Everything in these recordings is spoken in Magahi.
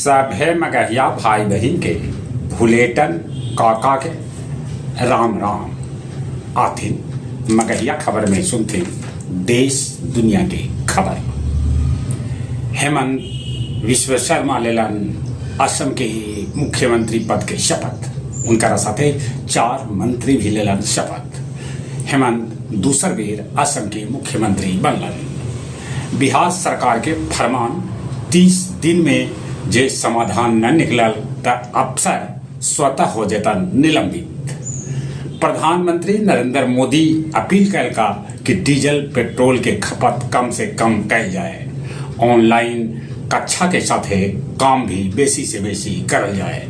सभे मगहिया भाई बहिन के भुलेटन काका के राम राम। आथिन मगहिया खबर में सुनथिन देश दुनिया के खबर। हेमंत विश्व शर्मा लेलन असम के मुख्यमंत्री पद के शपथ। उनकरा साथे चार मंत्री भी लेलन शपथ। हेमंत दूसर बेर असम के मुख्यमंत्री बनलन। बिहार सरकार के फरमान 30 दिन में जे समाधान न निकलल त अफसर स्वतः हो जेतन निलंबित। प्रधानमंत्री नरेंद्र मोदी अपील कैलका कि डीजल पेट्रोल के खपत कम से कम कैल जाए। ऑनलाइन कक्षा के साथे काम भी बेसी से बेसी करल जाए।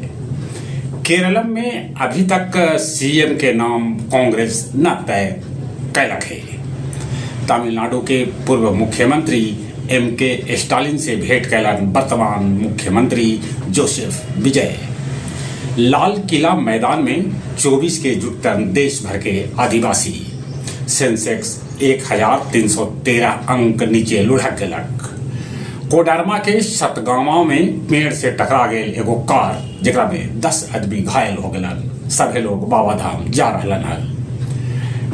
केरलम में अभी तक सीएम के नाम कांग्रेस न तय कैलक हे। तमिलनाडु के पूर्व मुख्यमंत्री एम के स्टालिन से भेंट कैलन वर्तमान मुख्यमंत्री जोसेफ विजय। लाल किला मैदान में 24 के जुटतन देश भर के आदिवासी। सेंसेक्स 1313 अंक नीचे लुढ़क गेलक। कोडरमा के सतगावां में पेड़ से टकरा गेल एगो कार, जेकरा में 10 आदमी घायल हो गेलन। सभे लोग बाबाधाम जा रहलन हल।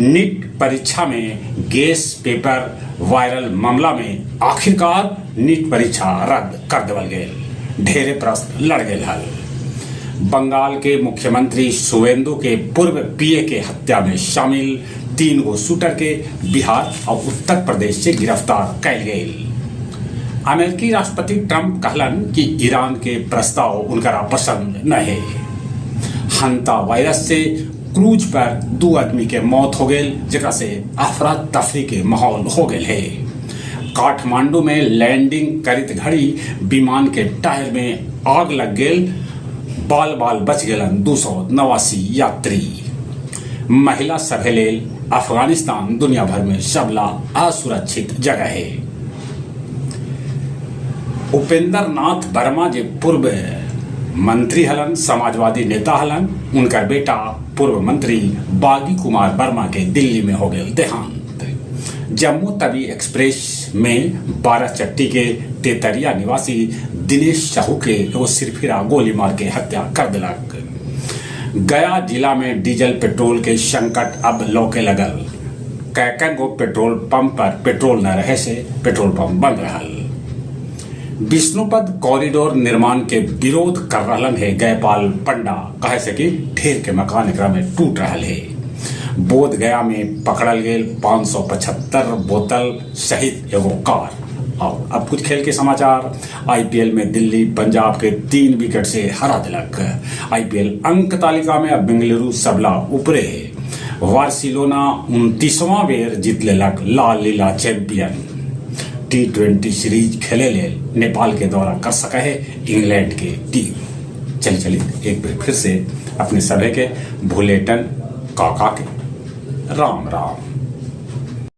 नीट परीक्षा में गैस पेपर वायरल मामला में आखिरकार नीट परीक्षा रद्द कर देवल गेल। ढेरे प्रश्न लड़ गेल हल। बंगाल के मुख्यमंत्री शुवेंदु के पूर्व पीए के हत्या में शामिल तीन गो शूटर के बिहार और उत्तर प्रदेश से गिरफ्तार कैल गेल। अमेरिकी राष्ट्रपति ट्रंप कहलन कि ईरान के प्रस्ताव उनकरा पसंद न है। हंता वायरस से क्रूज पर दो आदमी के मौत हो गेल, जेकरा से अफरा तफरी के माहौल हो गेल है। काठमांडू में लैंडिंग करित घड़ी विमान के टायर में आग लग गेल, बाल बाल बच गेलन 289 यात्री। महिला सभे लेल अफगानिस्तान दुनिया भर में सबला असुरक्षित जगह है। उपेंद्र नाथ वर्मा जे पूर्व मंत्री हलन, समाजवादी नेता हलन, उनकर बेटा पूर्व मंत्री बागी कुमार वर्मा के दिल्ली में हो गए देहांत। जम्मू तवी एक्सप्रेस में बाराचट्टी के तेतरिया निवासी दिनेश साहू के एगो सिरफिरा गोली मार के हत्या कर दिलक। गया जिला में डीजल पेट्रोल के संकट अब लौके लगल। कैकन गो पेट्रोल पंप पर पेट्रोल न रहे से पेट्रोल पंप बंद रहल। विष्णुपद कॉरिडोर निर्माण के विरोध कर रहलन है गयपाल पंडा, कहे से कि ढेर के मकान एकरा में टूट रहल है। बोध गया में पकड़ल गेल 575 बोतल सहित एगो कार। और अब कुछ खेल के समाचार। आईपीएल में दिल्ली पंजाब के 3 विकेट से हरा दिलक। आईपीएल अंक तालिका में अब बेंगलुरु सबला ऊपरे है। बार्सिलोना 29वां बेर जीत लेलक ला लीला चैंपियन। टी20 सीरीज खेले लेल नेपाल के दौरा कर सके है इंग्लैंड के टीम। चल चली एक बेर फिर से अपने सभे के भुलेटन काका के राम राम।